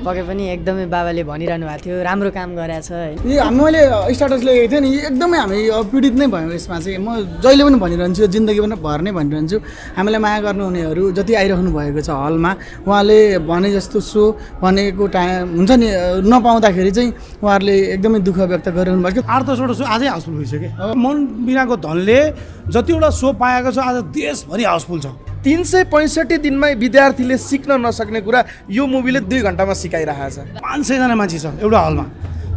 पके पनि एकदमै बाबाले भनिरहनु भएको थियो राम्रो काम गरेछ है। मैले स्टाटस लेखेको थिएँ नि एकदमै हामी पीडित नै भयौँ यसमा चाहिँ। म जहिले पनि भनिरहन्छु जिन्दगी पनि भर नै भनिरहन्छु हामीलाई माया गर्नुहुनेहरू जति आइरहनु भएको छ हलमा उहाँले भने जस्तो सो भनेको टाइम हुन्छ नि नपाउँदाखेरि चाहिँ उहाँहरूले एकदमै दुःख व्यक्त गरिरहनु भएको थियो। 8-10वटा सो आजै हाउसफुल भइसक्यो। मन बिनाको धनले जतिवटा सो पाएको छ आज देशभरि हाउसफुल छ। 365 दिनमा विद्यार्थीले सिक्न नसक्ने कुरा यो मुभीले 2 घण्टामा सिकाइरहेको छ। 500 जना मान्छे छ एउटा हलमा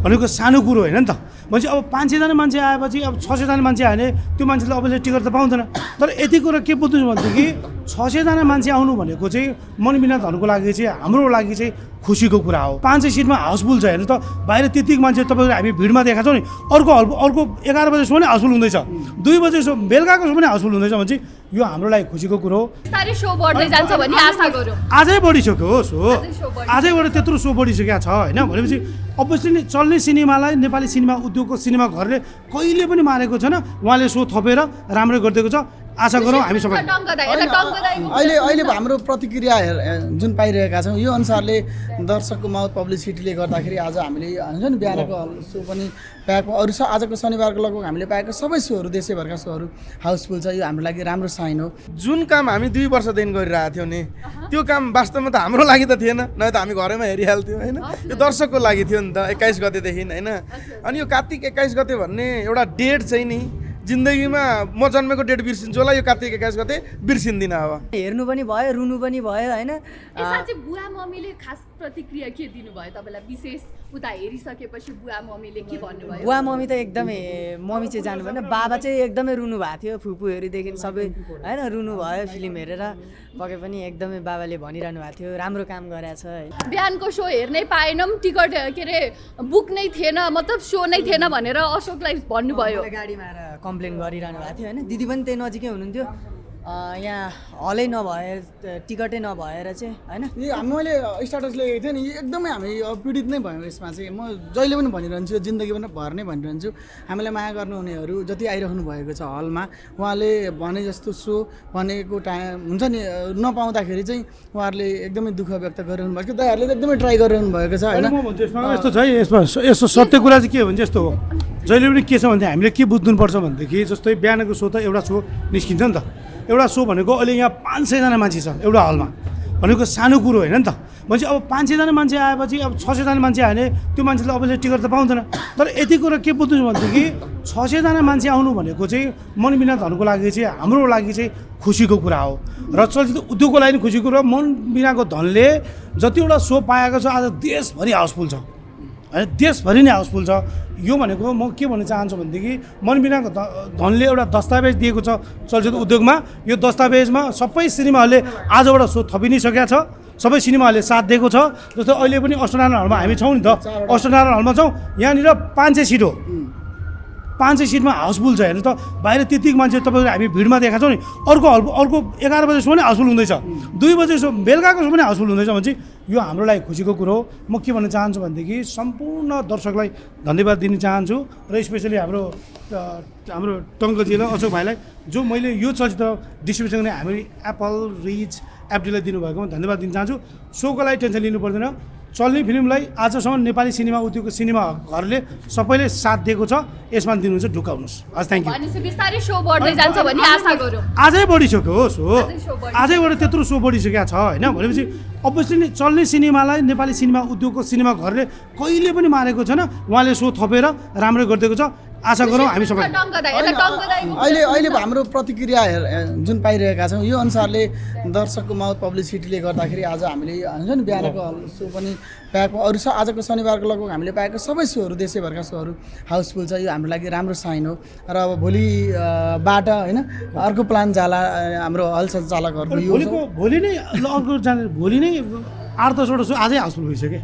भनेको सानो कुरो होइन नि त। भनेपछि अब 500 जना मान्छे आएपछि अब 600 जना मान्छे आयो भने त्यो मान्छेले अबले टिकट त पाउँदैन। तर यति कुरा के बुझ्नु भनेदेखि 600 जना मान्छे आउनु भनेको चाहिँ मन बिना धनको लागि चाहिँ हाम्रो लागि चाहिँ खुसीको कुरा हो। 500 सिटमा हाउसफुल छ हेर्नु त। बाहिर त्यतिको मान्छे तपाईँहरू हामी भिडमा देखाएको छौँ नि। अर्को हल अर्को 11 बजेसम्म नै हाउसफुल हुँदैछ, 2 बजेसम्म बेलुकाकोसम्म नै हाउसफुल हुँदैछ भने चाहिँ यो हाम्रो लागि खुसीको कुरो हो। बिस्तारै सो बढ्दै जान्छ भन्ने आशा गरौँ। आजै बढिसक्यो हो सो, आजैबाट त्यत्रो सो बढिसकेको छ होइन। भनेपछि अभियसली नै चल्ने सिनेमालाई नेपाली सिनेमा उद्योगको सिनेमा घरले कहिले पनि मारेको छैन। उहाँले सो थपेर राम्रो गरिदिएको छ। आशा गरौँ हामी सबै अहिले हाम्रो प्रतिक्रिया जुन पाइरहेका छौँ यो अनुसारले दर्शकको माउथ पब्लिसिटीले गर्दाखेरि आज हामीले हुन्छ नि बिहानको सो पनि पाएको अरू आजको शनिबारको लगभग हामीले पाएको सबै सोहरू देशैभरका सोहरू हाउसफुल छ। यो हाम्रो लागि राम्रो साइन हो। जुन काम हामी 2 वर्षदेखि गरिरहेको थियौँ नि त्यो काम वास्तवमा त हाम्रो लागि त थिएन, नभए त हामी घरैमा हेरिहाल्थ्यौँ होइन। यो दर्शकको लागि थियो नि त 21 गतेदेखि होइन। अनि यो कार्तिक 21 गते भन्ने एउटा डेट चाहिँ नि जिन्दगीमा म जन्मेको डेट बिर्सिन्छु होला, यो कार्तिक 21 गते बिर्सिन्दिनँ। अब हेर्नु पनि भयो रुनु पनि भयो होइन। यसमा चाहिँ बुवा मम्मीले खास प्रतिक्रिया के दिनुभयो तपाईँलाई? विशेष उता हेरिसकेपछि बुवा मम्मीले के भन्नुभयो? बुवा मम्मी त एकदमै मम्मी चाहिँ जानु भएन, बाबा चाहिँ एकदमै रुनु भएको थियो। फुपूहरूदेखि सबै होइन रुनु भयो फिल्म हेरेर। पके पनि एकदमै बाबाले भनिरहनु भएको थियो राम्रो काम गरेछ है। बिहानको सो हेर्नै पाएनौँ, टिकट के अरे बुक नै थिएन, मतलब सो नै थिएन भनेर अशोकलाई भन्नुभयो। गाडीमा आएर कम्प्लेन गरिरहनु भएको थियो होइन। दिदी पनि त्यही नजिकै हुनुहुन्थ्यो। यहाँ हलै नभए टिकटै नभएर चाहिँ होइन। मैले स्टाटस लेखेको थिएँ नि एकदमै हामी पीडित नै भयौँ यसमा चाहिँ। म जहिले पनि भनिरहन्छु जिन्दगी पनि भर नै भनिरहन्छु हामीलाई माया गर्नुहुनेहरू जति आइरहनु भएको छ हलमा उहाँले भने जस्तो सो भनेको टाइम हुन्छ नि नपाउँदाखेरि चाहिँ उहाँहरूले एकदमै दुःख व्यक्त गरिरहनु भएको थियो। दाइहरूले एकदमै ट्राई गरिरहनु भएको छ होइन। यस्तो छ है यसमा यस्तो सत्य कुरा चाहिँ के हो भने यस्तो हो जहिले पनि के छ भने हामीले के बुझ्नुपर्छ भनेदेखि जस्तै बिहानको सो त एउटा सो निस्किन्छ नि त। एउटा सो भनेको अहिले यहाँ 500 जना मान्छे छ एउटा हलमा भनेको सानो कुरो होइन नि त। भनेपछि अब 500 जना मान्छे आएपछि अब 600 जना मान्छे आयो भने त्यो मान्छेले अबले टिकट त पाउँदैन। तर यति कुरा के बुझ्नु भनेदेखि 600 जना मान्छे आउनु भनेको चाहिँ मन बिना धनको लागि चाहिँ हाम्रो लागि चाहिँ खुसीको कुरा हो। र चलचित्र उद्योगको लागि खुसीको कुरा हो। मन बिनाको धनले जतिवटा सो पाएको छ आज देशभरि हाउसफुल छ होइन, देशभरि नै हाउसफुल छ। यो भनेको म के भन्न चाहन्छु भनेदेखि मन बिनाको धनले एउटा दस्तावेज दिएको छ चलचित्र उद्योगमा। यो दस्तावेजमा सबै सिनेमा हलले आजबाट सो थपि नै सकेका छ। सबै सिनेमा हलले साथ दिएको छ। जस्तो अहिले पनि अष्टनारायण हलमा हामी छौँ नि त। अष्टनारायण हलमा छौँ, यहाँनिर 500 सिट हो। 500 सिटमा हाउसफुल छ हेर्नु त। बाहिर त्यतिको मान्छे तपाईँहरू हामी भिडमा देखाएको छौँ नि। अर्को हल अर्को 11 बजेसम्म नै हाउसफुल हुँदैछ, 2 बजेसम्म बेलुकाकोसम्म नै हाउसफुल हुँदैछ भने चाहिँ यो हाम्रो लागि खुसीको कुरो हो। म के भन्न चाहन्छु भनेदेखि सम्पूर्ण दर्शकलाई धन्यवाद दिन चाहन्छु र स्पेसली हाम्रो टङ्कजीलाई अशोक भाइलाई जो मैले यो चलचित्र डिस्ट्रिब्युसन गर्ने हामी एप्पल रिच एफडीलाई दिनुभएकोमा धन्यवाद दिन चाहन्छु। सोको लागि टेन्सन लिनु पर्दैन। चल्ने फिल्मलाई आजसम्म नेपाली सिनेमा उद्योगको सिनेमा घरले सबैले साथ दिएको छ। यसमा दिनुहुन्छ ढुकाउनुहोस्। हस् थ्याङ्क यू। भनेपछि बिस्तारै सो बढ्दै जान्छ भन्ने आशा गरौँ। आजै बढिसक्यो हो सो, आजैबाट त्यत्रो सो बढिसकेको छ होइन। भनेपछि अभियसली नै चल्ने सिनेमालाई नेपाली सिनेमा उद्योगको सिनेमा घरले कहिले पनि मारेको छैन। उहाँले सो थपेर राम्रो गरिदिएको छ। आशा गरौँ हामी सबै अहिले हाम्रो प्रतिक्रिया जुन पाइरहेका छौँ यो अनुसारले दर्शकको माउथ पब्लिसिटीले गर्दाखेरि आज हामीले हुन्छ नि बिहानको सो पनि पाएको अरू आजको शनिबारको लगभग हामीले पाएको सबै सोहरू देशैभरका सोहरू हाउसफुल छ। यो हाम्रो लागि राम्रो साइन हो। र अब भोलिबाट होइन अर्को प्लान जाला हाम्रो हल सञ्चालकहरूको यो भोलि नै अर्को जाने भोलि नै 8-10वटा सो आजै हाउसफुल भइसक्यो।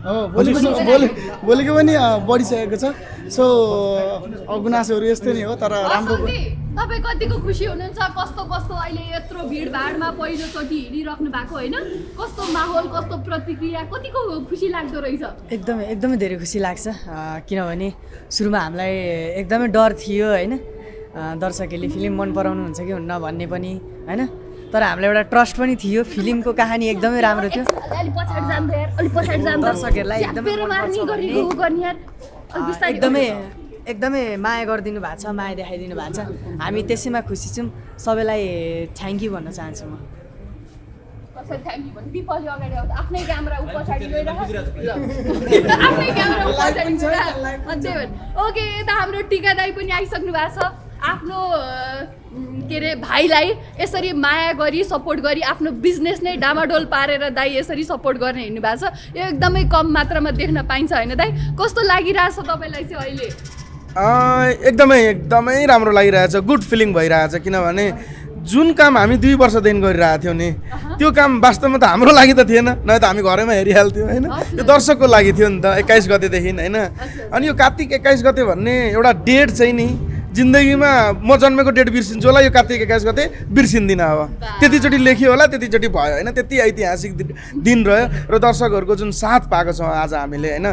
भोलिको पनि बढिसकेको छ। सो गुनासोहरू यस्तै नै हो। तर राम्रो तपाईँ कतिको खुसी हुनुहुन्छ? कस्तो अहिले यत्रो भिडभाडमा पहिलोचोटि हिँडिराख्नु भएको होइन, कस्तो माहौल कस्तो प्रतिक्रिया कतिको खुसी लाग्दो रहेछ? एकदमै धेरै खुसी लाग्छ। किनभने सुरुमा हामीलाई एकदमै डर थियो होइन, दर्शकहरूले फिल्म मन पराउनुहुन्छ कि हुन्न भन्ने पनि होइन। तर हामीलाई एउटा ट्रस्ट पनि थियो। फिल्मको कहानी एकदमै राम्रो थियो। अलि पछाडि जानु यार अलि पछाडि जानु दर्शकहरूलाई एकदमै च्यापेर मार्ने मनपर्छ गरी भन्ने। गर्ने यार अलि बिस्तारै एकदमै माया गरिदिनु भएको छ, माया देखाइदिनु भएको छ। हामी त्यसैमा खुसी छौँ। सबैलाई थ्याङ्क यू भन्न चाहन्छु म। कसरी थ्याङ्क यू भन्नु दिपावली अगाडि आउँदा आफ्नै क्यामेरा उ पछाडि गइरह आफ्नै क्यामेरा उ पछाडि गइरह। ओके यता हाम्रो टिका दाई पनि आइसक्नु भएको छ। आफ्नो के अरे भाइलाई यसरी माया गरी सपोर्ट गरी आफ्नो बिजनेस नै डामाडोल पारेर दाई यसरी सपोर्ट गर्ने हिँड्नु भएको छ। यो एकदमै कम मात्रामा देख्न पाइन्छ होइन दाई? कस्तो लागिरहेछ तपाईँलाई चाहिँ अहिले? एकदमै राम्रो लागिरहेछ, गुड फिलिङ भइरहेछ। किनभने जुन काम हामी 2 वर्षदेखि गरिरहेको थियौँ नि त्यो काम वास्तवमा त हाम्रो लागि त थिएन, नभए त हामी घरैमा हेरिहाल्थ्यौँ होइन। यो दर्शकको लागि थियो नि त 21 गतेदेखि होइन। अनि यो कार्तिक 21 गते भन्ने एउटा डेट चाहिँ नि जिन्दगीमा म जन्मेको डेट बिर्सिन्छु होला, यो कार्तिक 21 गते बिर्सिँदिनँ। अब त्यतिचोटि लेखियो होला, त्यतिचोटि भयो होइन। त्यति ऐतिहासिक दिन रह्यो र दर्शकहरूको जुन साथ पाएको छौँ आज हामीले होइन।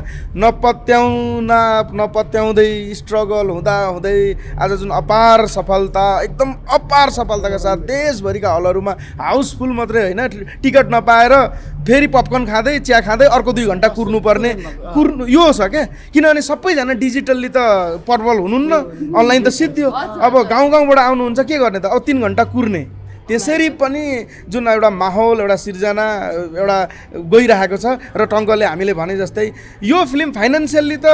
नपत्याउँदै स्ट्रगल हुँदै आज जुन अपार सफलता, एकदम अपार सफलताका साथ देशभरिका हलहरूमा हाउसफुल मात्रै होइन, टिकट नपाएर फेरि पपकर्न खाँदै चिया खाँदै अर्को 2 घन्टा कुर्नुपर्ने यो छ क्या। किनभने सबैजना डिजिटल्ली त पर्वल हुनुहुन्न, अनलाइन त सिद्धियो। अब गाउँबाट आउनुहुन्छ के गर्ने त, अब 3 घन्टा कुर्ने। त्यसरी पनि जुन एउटा माहौल, एउटा सिर्जना एउटा गइरहेको छ र टङ्कले हामीले भने जस्तै यो फिल्म फाइनेन्सियल्ली त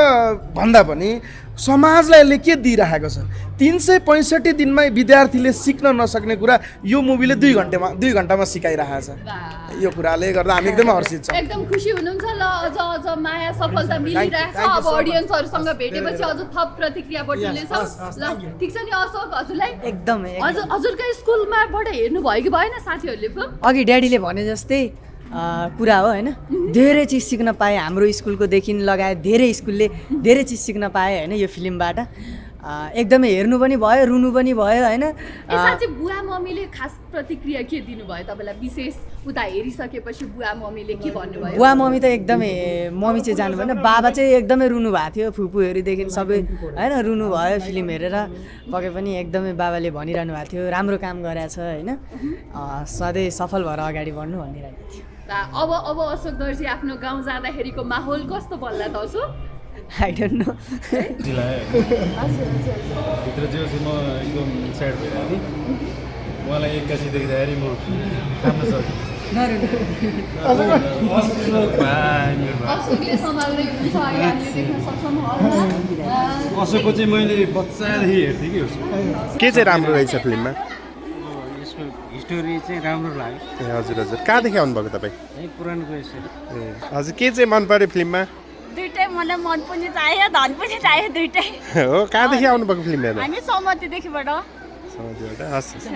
भन्दा पनि समाजलाई यसले के दिइरहेको छ। 365 दिनमा विद्यार्थीले सिक्न नसक्ने कुरा यो मुभीले 2 घन्टामा सिकाइरहेको छ। यो कुराले गर्दा हामी एकदमै हर्षित छौँ। एकदम खुसी हुनुहुन्छ ल? अझ माया सफलता मिलिरहेछ। अब अडियन्सहरूसँग भेटेपछि अझ थप प्रतिक्रिया बटुल्नेछौँ ल। ठिक छ नि अशोक, हजुरलाई एकदमै हजुरकै स्कुलमाबाट हेर्नु भयो कि भएन साथीहरूले फिल्म? अघि ड्याडीले भने जस्तै कुरा हो होइन। धेरै चिज सिक्न पाएँ, हाम्रो स्कुलकोदेखि लगायत धेरै स्कुलले धेरै चिज सिक्न पाएँ होइन यो फिल्मबाट। एकदमै हेर्नु पनि भयो, रुनु पनि भयो होइन। साँच्चै बुवा मम्मीले खास प्रतिक्रिया के दिनुभयो तपाईँलाई? विशेष उता हेरिसकेपछि बुवा मम्मीले के भन्नुभयो? बुवा मम्मी त एकदमै, मम्मी चाहिँ जानु भएन, बाबा चाहिँ एकदमै रुनु भएको थियो। फुपूहरूदेखि सबै होइन रुनु भयो फिल्म हेरेर। पक्कै पनि एकदमै बाबाले भनिरहनु भएको थियो राम्रो काम गरेछ होइन, सधैँ सफल भएर अगाडि बढ्नु भनिरहेको थियो। अब अशोक दर्जी आफ्नो गाउँ जाँदाखेरिको माहौल कस्तो बल्ला त अशोक? I don't know. भित्र चाहिँ म एकदम स्याड भइरहेको थिएँ। मलाई एक्कासी देख्दाखेरि म थाम्न अशोकले सम्हाल्दै हुन्छ अहिले हामीले देख्न सक्छौँ हलमा। अशोकको चाहिँ मैले बच्चादेखि हेर्थेँ कि उसको के चाहिँ राम्रो रहेछ फिल्ममा? यसको हिस्टोरी चाहिँ राम्रो लाग्यो। ए हजुर हजुर, कहाँदेखि आउनुभएको तपाईँ? यही पुरानो यसरी ए हजुर, के चाहिँ मन पर्यो फिल्ममा? दुइटै मलाई मन पनि चाहियो, धन पनि चाहियो, दुइटै। हो, कहाँदेखि आउनुभएको फिल्म हेर्न? हामी सहमतिदेखिबाट। हस्